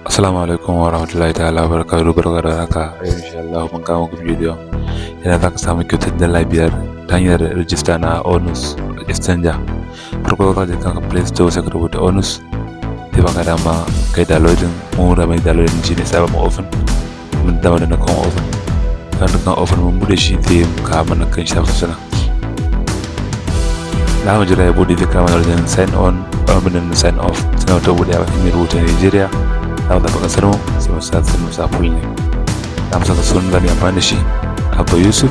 Assalamu alaikum wa rahmatullahi ta'ala wa barakatuhu. Barka da haka. Yau insha Allah mun kawo muku bidiyon yadda za ka samu kyautar $5 ta hanyar rijista na Onus Exchanger. Farko za ka je kan Play Store, sai ka rubuta Onus, zai baka dama kai downloading. Mun da mai downloading shi ne sai mu open, mun dama da na kan open, kan kan open, mun bude shi, zai kawo mana kan shafin sana. Za mu jira ya bude, zai kawo mana wajen sign on, abin da sign off, sai ta bude a mai rubuta Nigeria. Za mu zaɓi ƙasar mu, sai mu sa full name, za mu saka sunan da mu amfani da shi, Abba Yusuf.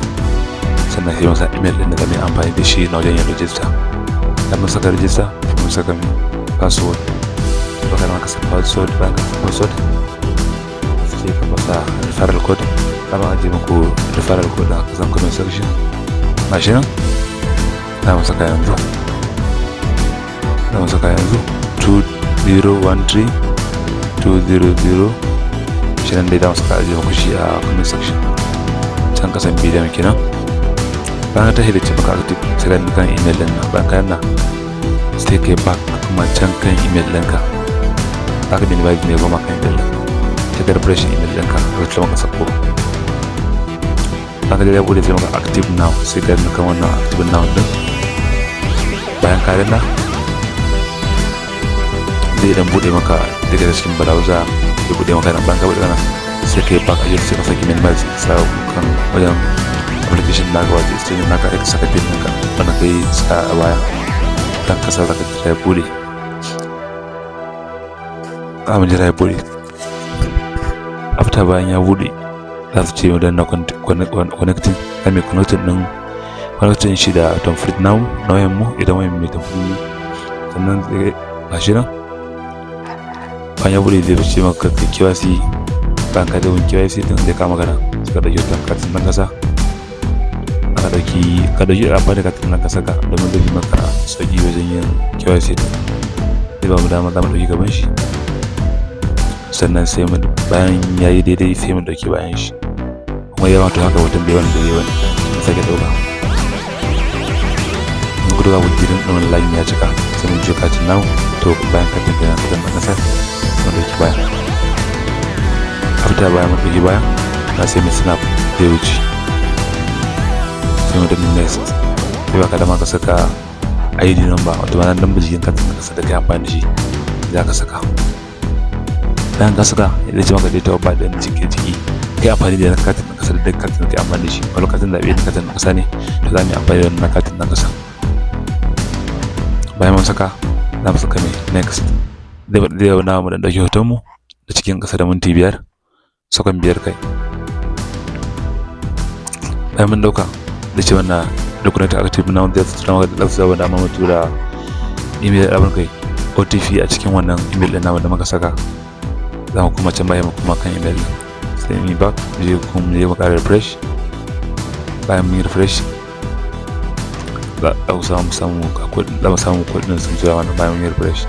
Sannan sai mu sa email ɗin da za mu yi amfani da shi na wajen yin rijista. Za mu saka rijista, sai mu saka password. To, kana ka sa password, bayan ka sa password, sai ka masa referral code. Za mu ajiye muku referral code a kasan comment section. Gashi nan za mu saka yanzu, za mu saka yanzu 2013 200. Shi nan dai za mu saka, ajiye muku shi a comment section can kasan bidiyon kenan. Bayan ta da ce maka active, sai ka kan email ɗin nan. Bayan ka nan, sai kai back kuma can kan email ɗinka, za ka minimize ne goma kan email ɗin, sai ka refresh email ɗinka, ka tura maka sako. Za ka ya bude, sai maka active now, sai ka kan wannan active now ɗin. Bayan ka danna, zai dan bude maka daga cikin browser, ya bude maka nan. Bayan ka bude nan, sai ka yi back a, sai ka saki minimize, sa kan wajen application naka, wato extension naka, ka saka pin ɗinka wanda ka yi sa a baya. Dan kasa zaka jira ya bude, za mu jira ya bude. After bayan ya bude, za su ce mu danna connecting. Za mu yi connecting ɗin, connecting shi da thumbprint namu na wayan mu, idan wayan mai thumbprint ne. Sannan gashi nan, bayan ya bude, zai ce maka kai KYC. Bayan ka da KYC din, zai kama kana sai ka dauki hoton katin ɗan ƙasa. Aka dauki, ka dauki amfani da katin ɗan ƙasa ka, domin zai fi maka sauki wajen yin KYC din. Zai ba mu dama, za mu dauki gaban shi, sannan sai mu, bayan ya yi daidai, sai mu dauki bayan shi. Kuma ya wato haka hoton bai wani daidai wani, mu sake dauka. In kudu ga gidan ɗin layin ya cika, sai mu juya katin namu. To, bayan katin kenan, katin ɗan ƙasa, mu dauki bayan. After bayan mu dauki bayan na, sai mu snap, zai wuce, sai mu danna next. Sai baka dama ka saka ID number, wato ma'ana number jikin katin ɗan ƙasa da kai amfani da shi, za ka saka. Bayan ka saka, zai ce maka date of birth ɗin ciki. Kai amfani da katin ɗan ƙasa, da duk katin da kai amfani da shi, wani katin zaɓe na katin ɗan ƙasa ne, to za mu yi amfani da wannan katin ɗan ƙasa. Bayan mun saka, za mu saka mai next. Zai na mu dan ɗauki hoton mu da cikin ƙasa da minti 5, sakon 5 kai. Bayan mun ɗauka, zai ce mana document active now. Zai tura maka da zai dama mu tura email abin kai OTP a cikin wannan email ɗin namu da muka saka. Za mu kuma can baya, mu kuma kan email ɗin, sai mu back, mu je kuma mu je mu ƙara refresh. Bayan mun yi refresh, za ku samu za mu samu kuɗin sun tura mana. Bayan mun yi refresh,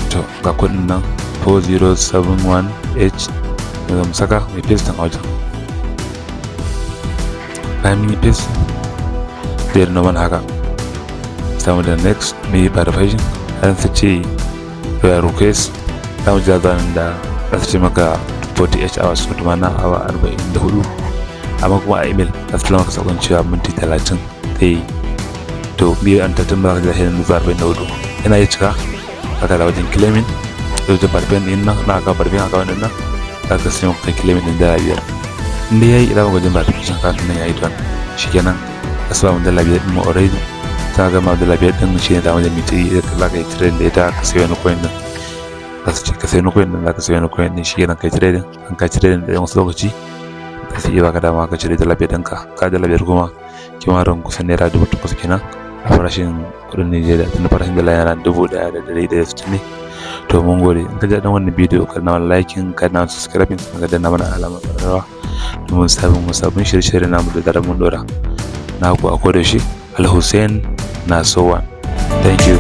to ga kuɗin nan, 4071H, da mu saka mai paste a wajen. Bayan mun yi paste, zai nuna mana haka, samu da next, mu yi verification. An su ce your request, za mu jira zanen da za su ce maka 48 hours, wato ma'ana awa 44. Amma kuma a email za su tura maka sakon cewa minti 30 zai yi. To, biyu an tattalin ba ka jira sai zuwa 44 yana yi cika, zaka da wajen claiming, wajen verify din nan na aka verify account din nan, za ka sai maka claiming din $5. In dai yayi, idan wajen verification account din nan yayi don shikenan, ka sa mu $5 din mu already. Ta gama $5 din, shi ne da wajen miti za ka yi trading da ita, ka sayi wani coin din. Za su ce ka sayi wani coin din, za ka sayi wani coin din, shi kenan kai trading. An ka trading da wasu lokaci, za su iya baka dama ka cire $5 ɗinka. Ka $5 kuma kimanin kusan ₦8,000 kenan a farashin kuɗin Nijeriya, tunda farashin dala yana 1,160 ne. To, mun gode. In ka ji daɗin wannan bidiyo, ka na liking, ka na subscribing, ka danna mana alamar ƙararrawa domin sabbin shirye-shirye namu da zarar mun ɗora. Na ku a koda yaushe, Al-Hussein Nasowan. Thank you.